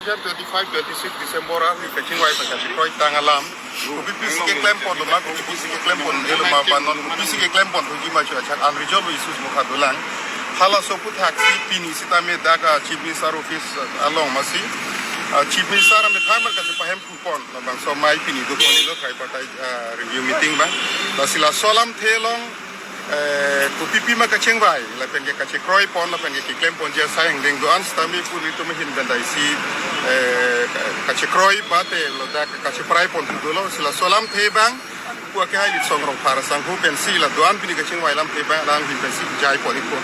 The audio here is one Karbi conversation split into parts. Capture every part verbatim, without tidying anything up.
Twenty-five, twenty-six December arni kachingvai pen kachekroi tang alam. Kopi pisi keklem pon doma, kopi pisi keklem pon doma, ba non kopi pisi keklem pon thuji ma chu achak unresolved issues mukha dolang. Halaso aputhak si pini sitame dak, ah, Chief Minister Office, ah, along masi, ah, Chief Minister amethang mar kachepahem pon labangso amei pini do pon ilo khei patai, ah, review meeting abang. Lasi laso alamthe along, eh, kopi pi ma kachingvai, lapen ke kachekroi pon, lapen ke keklem ponji asai angdeng do-an sitame pu ilitum ahin pen dai si, eh, kachekroi bate ladak kacheparai pon thu dolo, si laso alamthe abang pu akehai Litsong Rongphar asangho pensi la do-an pini kachingvai alamthe abang alangli pensi jai pon ikpo.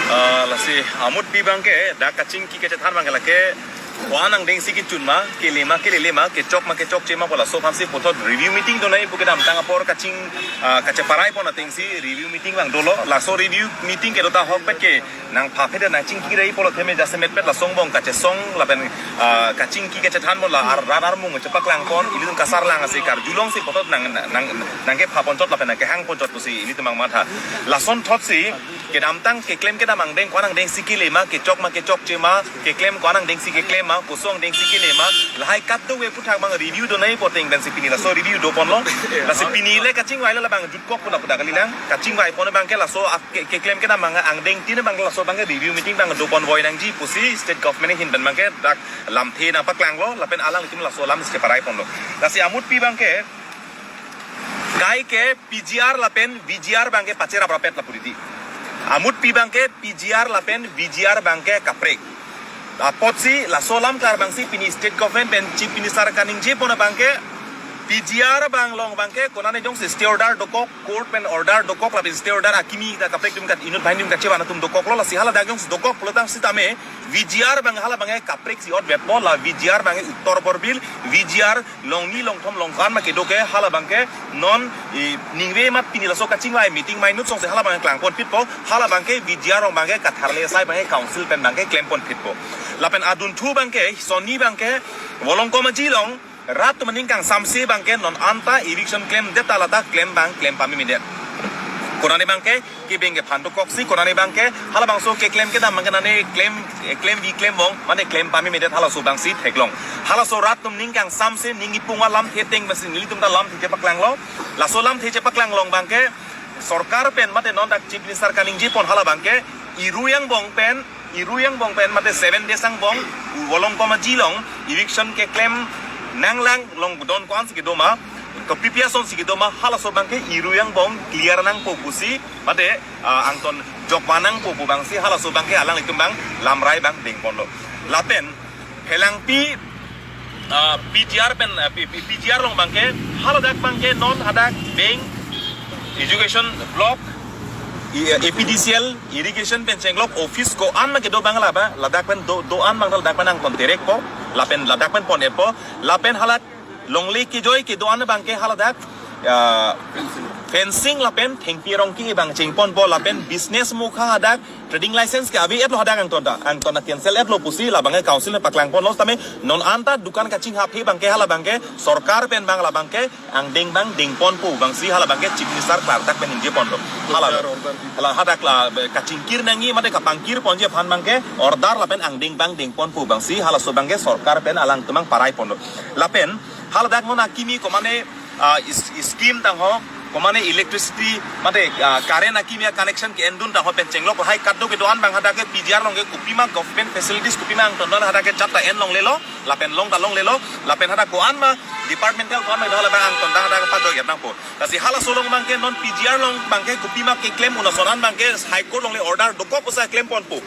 Ah, lasi amutpi abangke dak kachingki kachethan abangke lake ko-an angdeng si kechun ma, kele ma, kelele ma, kechok ma, kechokche ma pu laso aphansi puthot review meeting do nangji pu kedamtang apor kaching, ah, kacheparai pon atengsi review meeting abang dolo. Laso review meeting kedo ta ahokpet ke nangpha phet nangchingki rai pulo theme jasemet pet lason angbong kachesong lapen, ah, kachingki kachethan pon la ar, rat armung chepaklang pon, ilitum kasarlang asi karjulongsi puthot nang, nang, nangkepha ponchot lapen nangkehang ponchot pusi ilitum abang matha. Lasonthot si kedamtang keklem kedam angdeng, ko-an angdeng si kele ma, kechok ma, kechokche ma, keklem ko-an angdeng si keklem ma, koson angdeng si kele ma, lahai kadokave aputhak abang review do nangji pu ateng pensi pini laso review do ponlo. Lasi pini le kachingvai le labang jutkok pu lapu dak kalilang. Kachingvai pon abangke laso ak-, ke-, keklem kedam abang angdengtin abang laso abangke review meeting abang do ponvoi nangji pusi state government ahin pen abangke dak lamthe nangpaklanglo, lapen alanglitum laso alam si cheparai ponlo. Lasi amutpi abangke, kaike P G R lapen V G R abangke pacheraprapet lapu didi. Amutpi abangke P G R lapen V G R abangke kaprek. Apotsi laso alam klar abangsi pini state government pen Chief Minister kaningje pon abangke P G R abang along abangke konane jongsi stay order dokok, court pen order dokok lapen stay order akimi ta kaprek atum kat inut banghini atum kachevan atum dokoklo, lasi haladak jongsi dokok pulotangsi tame V G R abang hala abangke kaprek si otvet po, la V G R abangke Uttor Borbil, V G R longni longthom longkan ma kedo ke hala abangke non, eh, ningve mat pini laso kachingvai meeting mai nut songsi hala abangke klangpon phitpo, hala abangke V G R along abangke katharle asai abangke council pen abangke klempon phitpo. Lapen adunthu abangke, sonni abangke, Volongkom Aji along, rat atum aning kangsamse abangke non anta eviction klemdet ta lata klem abang klem pamemedet. Konane abangke, kebeng kephan dokoksi, konane abangke, hala abangso keklem kedam abangke nane klem, eh, klemvi klem vong, mane klem pamemedet halaso abangsi theklong. Halaso rat atum ning kangsamse, ning ipung alamthe ateng pensi nelitum ta lamthe chepaklanglo. Laso lamthe chepaklang along abangke, sorkar pen mate non dak Chief Minister kaningje pon hala abangke, Irui angbong pen, Irui angbong pen mate seven days angbong, Volongkom Aji along eviction keklem nanglang along don ko-ansi kedo ma, kopi pi asonsi kedo ma, halaso abangke Irui angbong clear nangpo pusi mate, ah, angton jokvan nangpo pu abangsi halaso abangke alanglitum abang lamrai abang dengponlo. Lapen Phelangpi, ah, P G R pen, ah, P-, P-, P G R along abangke, haladak abangke non hadak bank, education block, i-, A P D C L, irrigation pen chenglok office ko-an ma kedo abang laba, ladak pen do, do-an abang ladak pen angton terekpo, lapen ladak pen pon-etpo, lapen hala longle kejoi kedo-an abangke haladak, ah, fencing lapen thengpi arong ke abang chengponpo lapen business mukha hadak trading license ke ave-etlo hadak angton ta, angton ta cancel-etlo pusi labangke council paklangponlo tame non anta dukan kachinghaphe abangke hala abangke sorkar pen abang labangke angdeng abang dengponpo abangsi hala abangke Chief Minister klardak pen ningjeponlo. Hala, hala hadak la kachingkir nangji mate kapangkir ponji aphan abangke order lapen angdeng abang dengponpo abangsi halaso abangke sorkar pen alangtum abang paraiponlo. Lapen haladak non akimi komane, ah, is-, scheme tangho, komane electricity, mate, ah, current akimi a-connection ke-endun tangho pen chenglok lahai kadokave do-an abang hadak ke P G R along ke kopima government facilities kopima angton do-an hadak ke chapta en longlelo, lapen long ta longlelo, lapen hadak ko-an ma departmental ko-an ma do-an labang angton do-an hadak pajok-et nangpo. Lasi halaso along abangke non P G R along abangke kopima keklem un ason an abangke High Court alongle order dokok pusi klemponpo.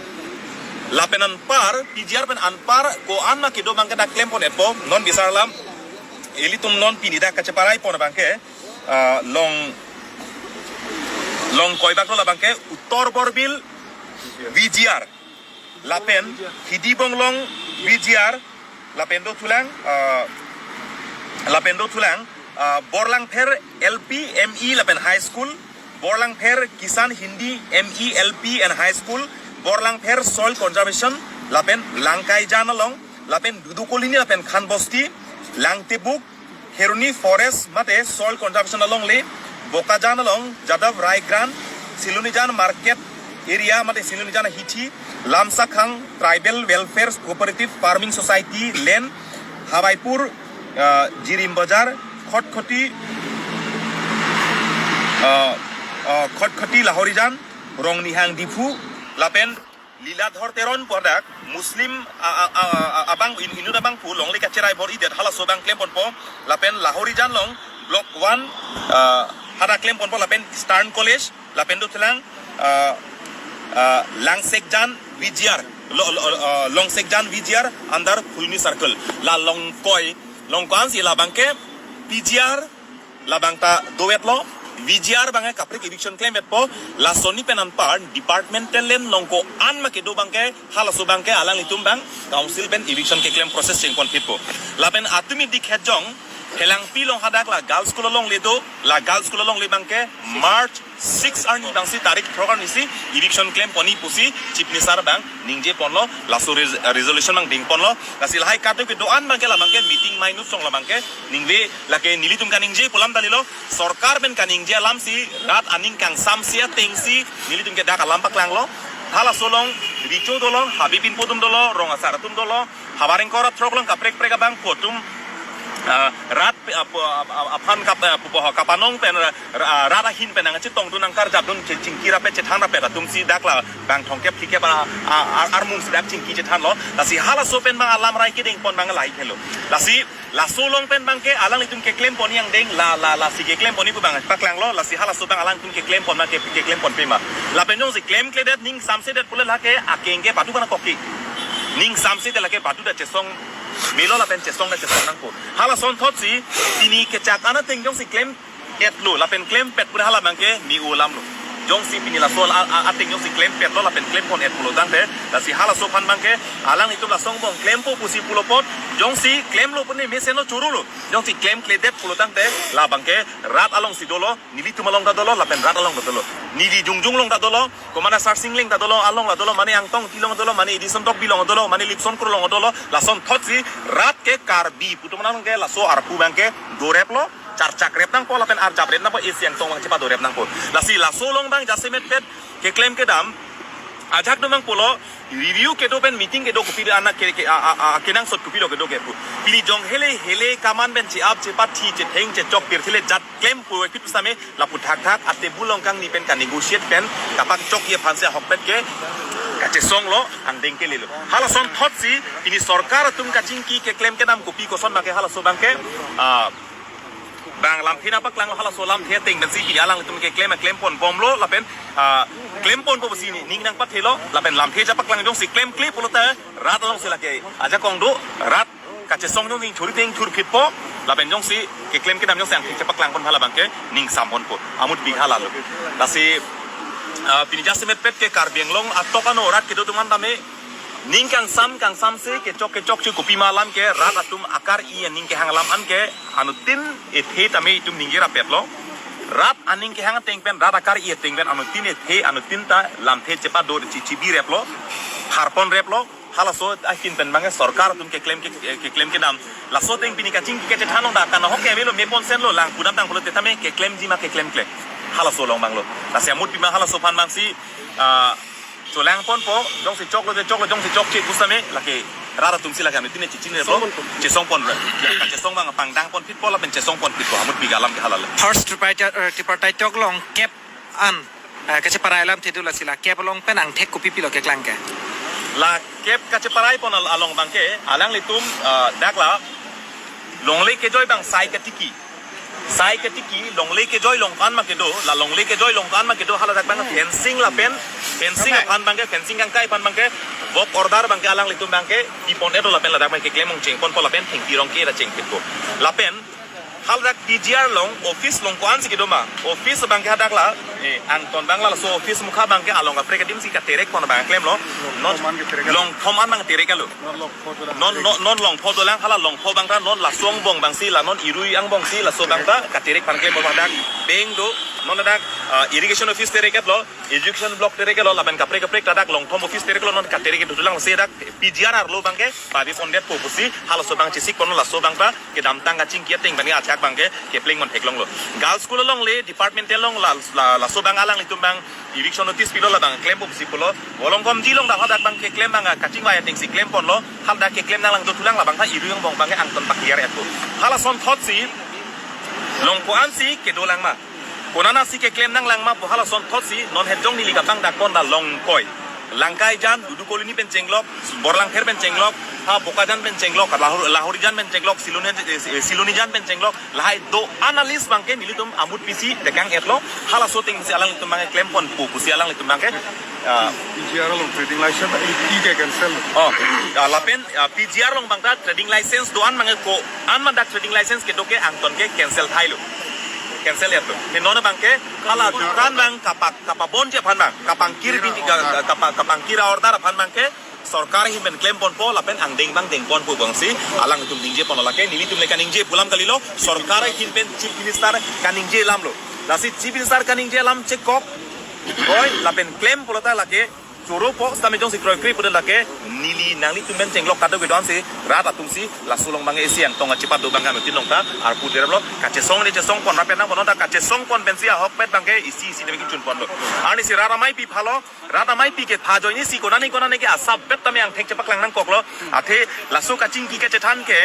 Lapen anpar, P G R pen anpar ko-an ma kedo abangke dak klempon-etpo, non bisar alam, ilitum non pini dak kacheparai pon abangke, ah, long, long koibak lo labangke, Uttor Borbil V G R, lapen Hidi Bonglong V G R, lapen dothulang, ah, lapen dothulang, ah, Borlangpher L P, M E lapen High School, Borlangpher Kishan Hindi M E L P and High School, Borlangpher Soil Conservation, lapen Langkaijan along, lapen Dudu Colony lapen Khan Bosti, Langtebuk, Kheroni Forest mate Soil Conservation alongle, Bokajan along, Jadav Rai Grant, Silonijan Market, area mate Silonijan ahithi, Lamsakhang Tribal Welfare Cooperative Farming Society land, Hawaipur, uh, Jirim Bazar, Khatkhati, uh, uh, Khatkhati Lahorijan, Rongnihang Diphu, lapen Liladhor Teron pu hadak Muslim a, a, a, a, abang in, inut abangphu longle kacherai bor-idet halaso abang klemponpo, lapen Lahorijan along Block one, uh, hadak klemponpo, lapen Eastern College, lapen dothelang, uh, uh, Langsekjan V G R, lo, lo, uh, Langsekjan V G R under Phuloni Circle. La Longkoi, Longkoi ansi labangke P G R labang ta dovetlo, V G R abangke kaprek eviction klemvetpo, lasonsi pen anpar departmental land along ko-an ma kedo abangke, halaso abangke alanglitum abang council pen eviction keklem process chengponphitpo. Lapen atumi dikhet jong, Helangpi along hadak la girls school alongle do, la girls school alongle abangke March six arni abangsi tarik throk arnisi eviction klemponji pusi Chief Minister abang ningjeponlo, laso res-, resolution abang dengponlo, lasi lahai kadokave do-an abangke labangke meeting minutes along labangke ningve lake nelitum kaningje pu alam dalilo, sorkar pen kaningje alamsi rat aning kangsamse atengsi nelitum ke dak alam paklanglo, halaso along Richo dolo, Habibin Podum dolo, rong asar atum dolo, Havar ingkoi ra throk along kaprek prek abangphu atum, ah, rat pe-, ah, pu-, ah, ah, aphan kap-, ah, pupo ho kapanong pen ra-, ra-, rat ahin pen nangchetongdun nangkarjapdun che-, chingki rapet chethan rapet atumsi dak labang thomkep phlikep a, a, a, armungsi dak chingki chethanlo. Lasi halaso pen abang alam rai kedengpon abang lahai helo. Lasi laso along pen abangke alanglitum keklemponji angdeng la, la, lasi keklemponji pu abang paklanglo, lasi halaso abang alanglitum keklempon ma ke, keklemponpe ma. Lapen jongsi klemkledet ning samsedet pule lake akeng ke padu kana koki. Ning samsedet lake padu da chesong melo lapen chesong da chesong nangpo. Halason thotsi pini kechak an ateng jongsi klem-etlo lapen klempet pura hala abangke me-o alamlo. Jongsi pini laso a, a, ateng jongsi klempetlo lapen klempon-et pulo tangte, lasi halaso aphan abangke alanglitum laso angbong klempo pusi pulo apot, jongsi klemlo pune mesenlo, chorulo. Jongsi klemkledet pulo tangte labangke rat alongsi dolo, nelitum along ta dolo, lapen rat along ta dolo. Neli jongjong along ta dolo, komat Sarsing Engleng ta dolo, along la dolo, mane Angtong Engti along dolo, mane Edison Tokbi along dolo, mane Lipson Kro along dolo, lason thotsi rat ke Karbi pu atum along ke laso arpu abangke doreplo, charchakrep nangpo lapen arjaprep nangpo, isi angtong abang chepadorep nangpo. Lasi laso along abang jasemetpet keklem kedam ajak do abang pulo, review kedo pen meeting kedo kopi do anak ke, ke, a, a, a, kenangsot kopi do kedo ke pu. Pini jong hele hele kaman pen che-ap chepathi chetheng chechok pirthile jat klem pu ekip same lapu thakthak ate bulong kangni pen ka-negotiate pen kapangchokji aphansi ahokpet ke kachesonglo, angdeng kelelo. Halason thotsi pini sorkar atum kachingki keklem kedam kopi koson abangke halaso abangke, ah, abang lamthe nangpaklanglo, halaso lamthe ateng pensi pini alanglitum keklem, klemponbomlo lapen, ah, klemponpo pusi ning nangpathelo lapen lamthe chepaklang jongsi klemkle pulote rat alongsi lake ajakong do, rat kachesong jongsi chori teng thurphitpo, lapen jongsi keklem kedam jongsi angthek chepaklangpon hala abangke ning samponpo, amutpi halalo. Lasi, ah, pini jasemetpet ke Karbi Anglong atok ano rat kedo atum an tame ning kangsam kangsamse kechok kechok che kopi ma alam ke rat atum akar-i aning kehang alam anke anuttin ethe tame itum ningje rapetlo. Rat aning kehang ateng pen, rat akar-i ateng pen anuttin ethe, anuttin ta lamthe chepado chichibireplo, pharponreplo. Halaso ahin pen abangke sorkar atum keklem ke, keklem kedam. Laso ateng pini kachingki kachethan along dak kanahok ke avelo, meponsenlo, lang pudam tang pulote tame keklemji ma keklemkle. Halaso along abanglo. Lasi amutpi ma halaso aphan abangsi, ah, cholangponpo, jongsi choklo te choklo, jongsi chokche pusitame lake rat atumsi lake anuttin chechinireplo, chesongpon, ya, kachesong abang pangdangponphitpo lapen chesongponphitpo, amutpi alam ke halalo. First tripartite, eh, tripartite talk along kep an, eh, kacheparai alamthe do, lasi la kep along pen angthek kopi pilo keklang ke? La kep kacheparaipon al-, along abangke alanglitum, eh, dak la longle kejoi abang sai katiki. Sai katiki, longle kejoi along ko-an ma kedo, la longle kejoi along ko-an ma kedo, haladak abang fencing lapen, fencing aphan abangke, fencing kangkai aphan abangke, work order abangke alanglitum abangke pipon-etlo lapen ladak abangke klemong chengponpo lapen thengpi rong ke ra chengpitpo. Lapen haladak P G R along, office along ko-ansi kedo ma, office abangke hadak la, eh, angton abang la laso office mukha abangke along kaprek kedimsi katerekpon abang klemlo. Non, longthom an keterek. Longthom an abang tereklo. Non longpho dolang. Non, non, non longpho dolang, hala longpho abang ta non laso angbong abangsi, la non irui angbongsi laso abang ta katerek aphan klempo, hadak bank do, non hadak Ah, irrigation office terek-etlo, education block terek-etlo, lapen kaprek kaprek ta dak Longthom office terek-lo, non katerek-et thulang si dak P G R arlo abangke pavi pondet po pusi halaso abang chesik ponlo. Laso abang ta kedamtang kachingki ateng abangke ajahak abangke kepleng pon theklonglo. Girls school along le department along la, la, laso abang alanglitum abang eviction notice pilo, labang klem po pusi pulo. Volongkom G along dak hadak abang keklem abang kachingvai atengsi klem ponlo. Hadak keklem nanglang dothulang, labang ta irui angbong abangke angton pa clear-etpo. Halason thotsi Longko ansi kedolang ma, konat ansi keklem nanglang ma pu halason thotsi non het jong neli kabang dak pon la Longkoi, Langkai jan, Dudu Colony pen chenglok, Borlangpher pen chenglok, ha Bokajan pen chenglok, Lahori, Lahorijan pen chenglok, Siloni, eh, Silonijan pen chenglok, lahai do-an a-list abangke nelitum amut pisi tekang-etlo. Halaso atengsi alanglitum abangke klem pon po pusi alanglitum abangke, ah, P G R along trading license, eh, P ke cancel. Oh, ah, lapen, ah, P G R along abang ta trading license do-an abangke ko-an ma dak trading license kedo ke angton ke cancel thailo. Cancel-etlo. Ke non abangke hala dukan abang kapak, kapabonji aphan abang, kapangkir binti ka, kapa, kapangkir a-order aphan abangke sorkar ahin pen klem ponpo lapen angdeng abang deng ponpo abangsi alanglitum ningje ponlo. Lake nelitum le kaningje pu alam kalilo, sorkar ahin pen Chief Minister kaningje alamlo. Lasi Chief Minister kaningje alam chekok, oi, lapen klem pulo ta lake choro po, sitame jongsi kroikre pudet lake neli nanglitum pen chenglok kadokave do-ansi rat atumsi laso along abangke isi angtong achipat do abangke anutin along ta arpu deraplo. Kachesong ne chesong pon, rapen nang pon ta kachesong pon pensi ahokpet abangke isi isi tame kechun ponlo. Arnisi rat amaipi phalo, rat amaipi kepha ajoinesi konane konane ke asap bet tame angthek chepaklang nangkoklo. Athe laso kachingki kachethan ke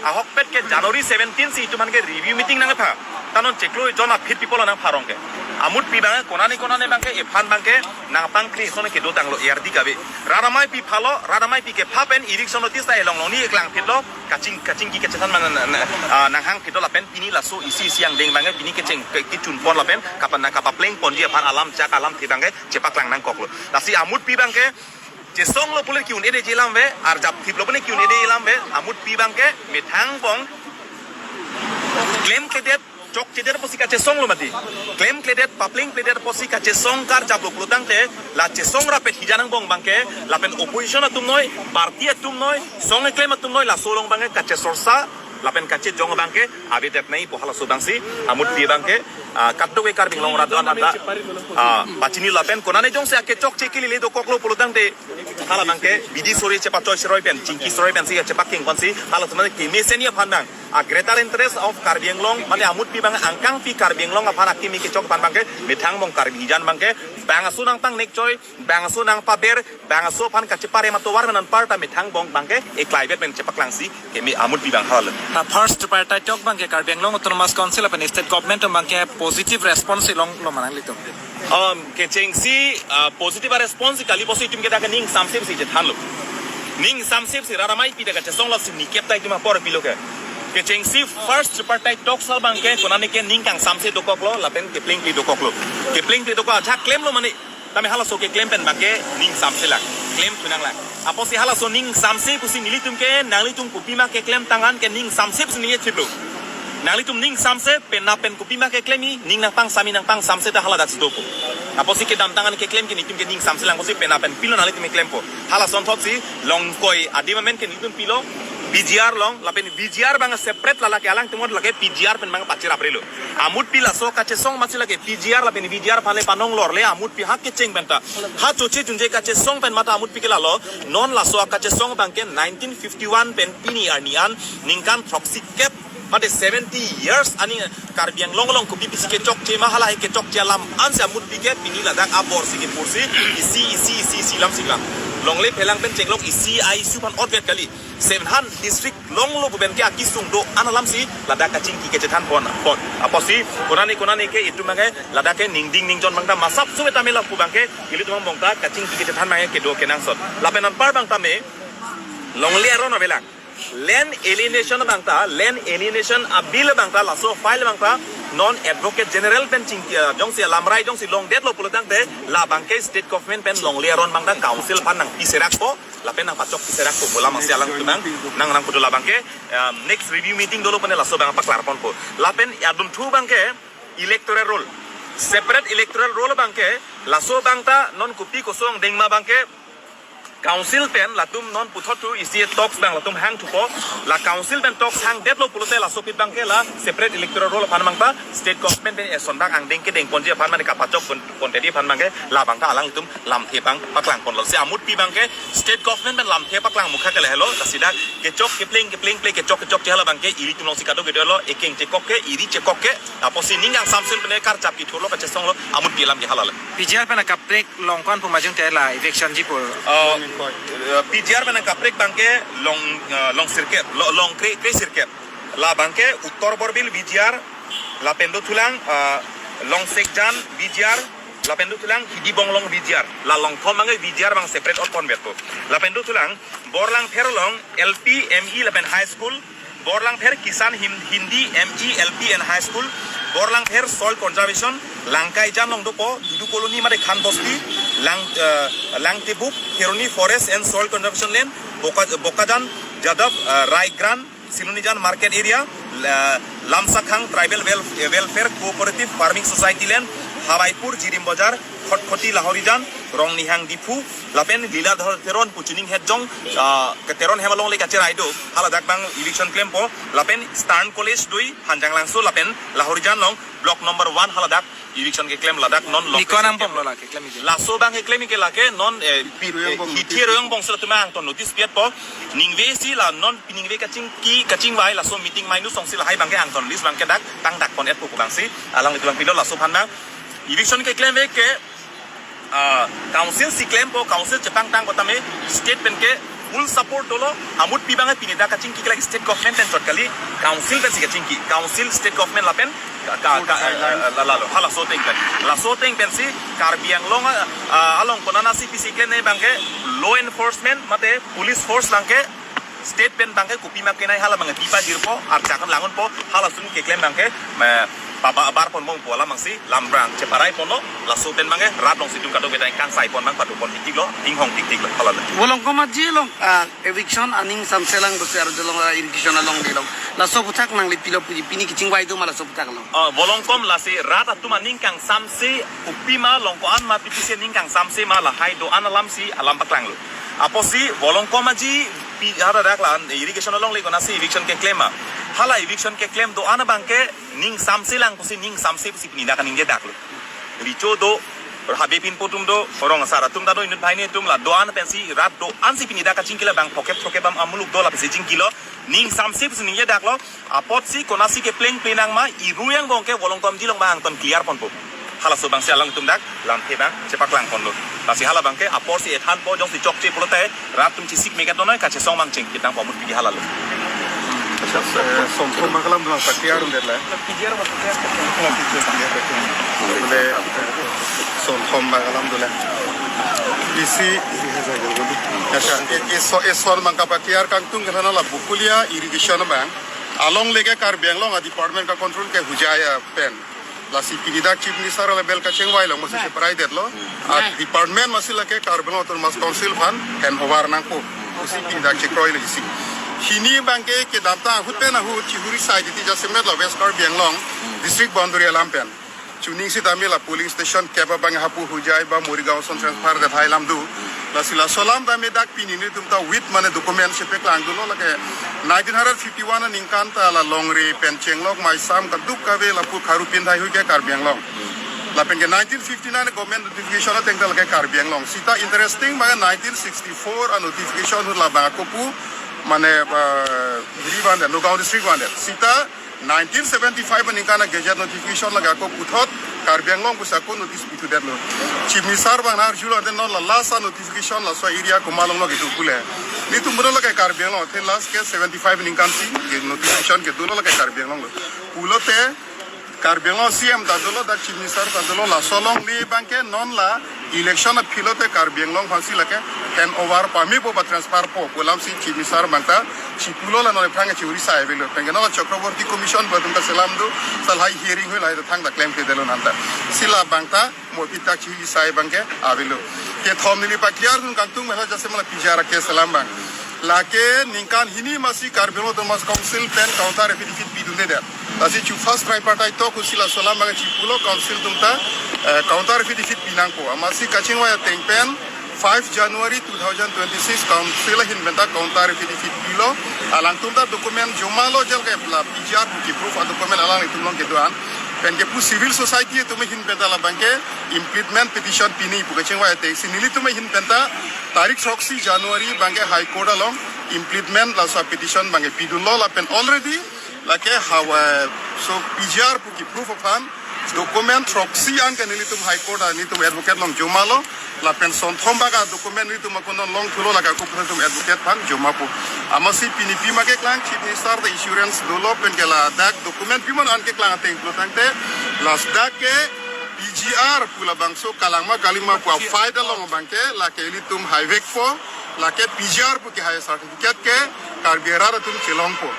ahokpet ke January seventeen si itum aphan ke review meeting nangpha. Ta non chiklo jon aphi people nangpharong ke. Amutpi abang konane konane abangke ephan abangke nangpangkri sone kedo tanglo, A R D kave. Rat amaipi phalo, rat amaipi kepha pen eviction notice ta elong longni eklang phitlo, kaching, kachingki kachethan man na, na, ah, nanghang phitlo lapen pini laso isi isi angdeng abangke pini kecheng ke, kechun pon lapen kapan nang kapapleng ponji aphan alam chak alamthe abangke chepaklang nangkoklo. Lasi amutpi abangke chesonglo pule ki-un-edeji alam ave, arjap thiplo pule ki-un-edeji alam ave, amutpi abangke methang angbong klemkledet, chokchedet apotsi kachesonglo mati. Klemkledet, paplengkledet apotsi kachesong karjaplo pulo tangte, la chesong rapet hijan angbong abangke, lapen opposition atum noi, party atum noi, song keklem atum noi, laso along abangke kachesorsa lapen kachejong abangke avedet nangji pu halaso abangsi amutpi abangke, ah, kadokave Karbi Anglong rat do-an ta, ah, pachini lapen konane jongsi akechokche kelele dokoklo pulo tangte hala abangke bidi sore chepachoi seroi pen, chingki seroi pensi chepakeng ponsi hala teman kemesen aphan abang, a greater interest of Karbi Anglong, mane amutpi abang angkangpi Karbi Anglong aphan akimi kechok aphan abangke methang angbong Karbi hijan abangke bangso nangpangnek choi, bangso nangpaber, bangso aphan kacheparem atovar pen anparta methang angbong abangke eklaivet pen chepaklangsi keme amutpi abang hal. Na first tripartite talk abangke Karbi Anglong Autonomous Council lapen state government atum abangke positive response longlo ma nanglitum? Um, kechengsi, ah, positive response kali apotsi itum ke dak ning samsip si chethanlo. Ning samsip si rat amaipi dak kachesonglo si nikep ta itum apor pilo ke. Kechengsi first tripartite talks abangke konane ke ning kangsamse dokoklo lapen keplengple dokoklo. Keplengple dokok ajahak klemlo mane tame halaso keklem pen abangke ning samselang, klem thunanglang. Apotsi halaso ning samse pusi nelitum ke nanglitum kopima keklem tang an ke ning samse pusi ningje thiplo. Nanglitum ning samse penap pen kopima keklem-i, ning nangpangsam-i nangpangsamse ta haladak si dopo. Apotsi kedamtang an keklem ke nelitum ke ning samselang apotsi penap pen pilo nanglitum keklempo. Halason thotsi Longkoi adim amen ke nelitum pilo, P G R along, lapen P G R abang separate lala ke alangtum lake P G R pen abang pachiraprelo. Amutpi laso kachesong masi lake P G R lapen P G R aphan le panong lorle amutpi ha kecheng penta. Ha choche junje kachesong pen mata amutpi ke lalo, non laso akachesong abangke nineteen fifty-one pen pini arni an ningkan throksi kep, mate seventy years ani Karbi Anglong along kopi pisi kechokche ma, halahei kechokche alam ansi amutpi ke pini ladak abor si kepursi isi isi isi isi lam si klang. Longle phelang pen chenglok isi a issue aphan otvet kali. Seven hundred district longlo pu pen ke akesung do-an alam si ladak kachingki kachethan pon pon. Apotsi konane konane ke itum abangke ladak ke ningding ningjon abang ta masap suwe ta mela pu abangke ilitum angbong ta kachingki kachethan abangke kedo kenangsot. Lapen anpar abang tame longle aron avelang. Land alienation abang ta, land alienation a bill abang ta, laso file abang ta non Advocate General pen chingki, eh, jongsi lamrai jongsi longdetlo pulo tangte, la abangke state government pen longle aron abang ta council aphan nangpiserakpo, lapen nangpachokpiserakpo pu alam si alangtum nang, nang nangputu la abangke, eh, next review meeting dolo pune laso abang paklar ponpo. Lapen adunthu abangke electoral roll, separate electoral roll abangke, laso abang ta non kopi koson dengma abangke Council pen latum non puthot thu isi talks abang latum hangthupo. La council pen talks hangdetlo pulote laso aphi abangke la separate electoral roll aphan abang ta state government pen eson abang angdeng kedeng ponji aphan mane kapachok pon, pontedi aphan abangke labang ta alangtum lamthe abang paklangponlo. Si amutpi abangke state government pen lamthe paklang mukha ke lahelo, lasi dak kechok kepleng kepleng ple kechok kechokche hala abangke ilitum alongsi kadokave dolo, ekeng chekok ke, iri chekok ke, apotsi ning kangsamse pen karchap kithurlo kachesonglo, amutpi alam ke hala le. P G R pen akaprek along ko-an pu majung te la eviction ji pu? Uh, uh, P G R pen akaprek abangke long, uh, long sirkep, lo-, long kre, kre sirkep. La abangke Uttor Borbil V G R, lapen dothulang, uh, long Sekjan V G R, lapen dothulang Hidi Bonglong V G R. La longthom abangke V G R abang separate ot ponbetpo. Lapen dothulang Borlangpher along L P, M E lapen high school, Borlangpher Kisan Hin-, Hindi M E L P and High School, Borlangpher Soil Conservation, Langkaijan along dopo, Dudu Colony mate Khan Bosti, Lang, eh, Langtibuk, Kheroni Forest and Soil Conservation Land, Boka-, Bokajan, Jadab, eh, Raigrand, Silonijan Market Area, la, Lamsakhang Tribal Wel-, eh, Welfare Cooperative Farming Society Land, Hawaipur, Jirim Bazar, Khatkhati Lahorijan, Rongnihang Diphu, lapen Liladhar Teron pu chuning het jong, ah, ke Teron hem along le kacherai do, haladak abang eviction klempo, lapen Stern College dui, Hanjanglangso, lapen Lahorijan along, block number one haladak eviction keklem ladak non long. Ni ko-an angbong lo la keklem ike? Laso abang keklem ike lake non, eh, pi-, eh, Royong bong Hithi notice. Royong bongso latum angton notice piatpo, ningve si la non ningve kachingki, kachingvai laso meeting mainu songsi lahai abangke angton list abangke dak tangdak pon-etpo pu abangsi, alanglitum abang pilo laso aphan abang. Eviction keklem ave ke, ah, council si klempo, council chepangtangpo tame, state pen ke full support dolo, amutpi abangke pini dak kachingki ke lake state government pen chot kali, council pensi kachingki, council state government lapen ka, ka, ka, eh, la, lalo, halaso ateng pen. Laso ateng pensi Karbi Anglong, ah, ah, along konatsi pisi klem ne abangke law enforcement mate police force abangke state pen abangke kopima kenai hala abangke pipa jirpo, arjakan langunpo, halason keklem abangke, me, paba abar ponbompo alam abangsi, lambrang cheparai ponlo, laso pen abangke, rat alongsi itum kadokave ta ingkang sai pon abang padu pon tiktiklo, inghong tiktiklo, hala le. Volongkom Aji along, ah, eviction aning samselang pusi arjulong, ah, irrigation along dilong. Laso aphuthak nangli pilo puji, pini kachingvai do ma laso aphuthak along? Ah, Volongkom lasi rat atum aning kangsamse, kopima along ko-an ma P P C aning kangsamse ma lahai do-an alamsi alam paklanglo. Apotsi Volongkom Aji pi haladak la irrigation along le konatsi eviction keklem ma. Hala eviction keklem do-an abangke ning samselang pusi ning samse pusi pini dak ningjedaklo. Recho do, habe pinpo atum do, rong asar atum ta do, inut banghini atum la do-an pensi rat do-ansi pini dak kachingki la abang phokep thokep am amuluk do la pensi chingkilo, ning samse pusi ningjedaklo, apotsi konatsi kepleng plenang ma, iru angbong ke Volongkom Aji along abang angton clear ponpo. Halaso abangsi alangtum dak lamthe abang chepaklang ponlo. Lasi hala abangke apotsi ethanpo jongsi chokche pulote rat atum chesik megat donoi kachesong abang chingkitang po amutpi ke hala lo. Acha, eh, Sonthom abang ke alam dun nang pa clear un-edetlo. Bole, Sonthom abang ke alam dunlo. Isi, acha, e, e, so, eson abang kapa clear kangtung ke lana la Bokolia irrigation abang. Along le ke Karbi Anglong a department ka control ke Hojai apen. Lasi pini dak Chief Minister level kachingvai along masi, right, cheparai detlo. Hmm. A, right, department masi lake Karbi Anglong Autonomous Council aphan hand over nangpo pusi pini dak chekroi lagi si. Hini abangke kedamtang ahut pen ahut chihuri sai titi jasemet la West Karbi Anglong, hmm, district boundary alam pen. Chuning sitame la polling station kep abang hapu Hojai ba Morigaon ason transfer det hai alam do. Lasi laso alam tame dak pini netum ta with mane document chepaklangdunlo lake nineteen hundred fifty-one aningkan ta la longri pen chenglok maisam kadokave lapu kharu pindai hui ke Karbi Anglong. Lapen ke nineteen fifty-nine government notification ateng ta lake Karbi Anglong. Sita interesting abang nineteen sixty-four a notification ahut labang ako pu mane, eh, Hiri vandet, Nagaon district vandet. Sita nineteen seventy-five aningkan a gazette notification lake ako puthot Karbi Anglong pusi ako notice pithudetlo. Chief Minister abang nang arjulo ante non la last a notification laso area komat along lo kedo pule. Netum pulo lake Karbi Anglong, the last ke seventy-five aningkan si ke notification kedo lo lake Karbi Anglong lo. Pulote Karbi Anglong C M ta dolo, dak Chief Minister ta dolo, laso along le abangke non la election aphi lote Karbi Anglong aphansi lake hand over pamepo ba transfer po pu alamsi Chief Minister abang ta chipulo, la non aphrang chihuri sai avelo. Penke non la Chakraborty Commission ba atum ta selam do, sa lahai hearing hui lahai ta thangta klemkledetlo nanta. Si labang ta mo pi tak chihuri sai abangke avelo. Kethom neli pa clear dun kangtung mela jasemet la P G R case alam abang. Lake ningkan hini masi Karbi Anglong Autonomous Council pen counter affidavit pidundedet. Lasi chu first tripartite talk ahutsi laso alam abang chipulo council atum ta, eh, counter affidavit pinangpo. Amatsi kachingvai ateng pen five January two thousand twenty-six council ahin penta counter affidavit pilo, alangtum ta document joma lo, jal ke la P G R pu ke proof a document alangtum along kedo-an. Pen ke pu civil society atum ahin penta labang ke implement petition pini pu kachingvai te si nelitum ahin penta tarik throksi January abang ke High Court along implement laso petition abang ke pidunlo lapen already lake hawa so P G R pu ke proof aphan document throksi an ke nelitum High Court a nelitum advocate along joma lo, lapen sonthom bak a document nelitum akon long thulo, lake ako pu nelitum advocate aphan joma po. Amatsi pini pima keklang Chief Minister ta assurance dolo pen ke ladak document pima an keklang ateng pulo tangte ladak ke P G R pu labangso kalang ma kali ma pu a fight along abang ke lake ilitum haivekpo, lake P G R pu ke hai certificate ke Karbi arat atum chelongpo.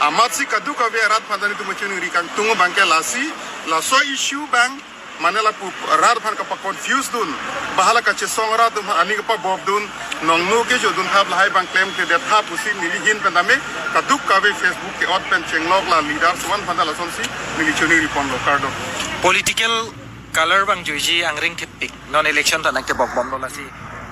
Amatsi kadokave arat aphan ta nelitum chuningri kangtung abang ke lasi laso issue abang mane lapu rat aphan kapa confuse dun, bahala kachesong rat atum ani kapa bob dun, nongno kejodun thap lahai abang klemkledet thap pusi neli ahin pen tame kadokave Facebook ke-ot pen chenglok la leaders atum aphan ta lasonsi neli chuningri ponlo, kardom. Political color abang juiji angring thepik, non election ta nangkebok bomlo lasi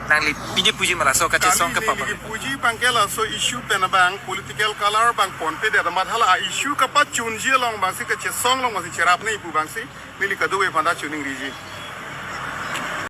nangli pini puji ma laso kachesong kali kepapa neli puji abang ke laso issue pen abang political color abang ponpedet amat hala a issue kapachunji along abangsi kachesong along abangsi cherapnei pu abangsi neli kadokave aphan ta chuningriji.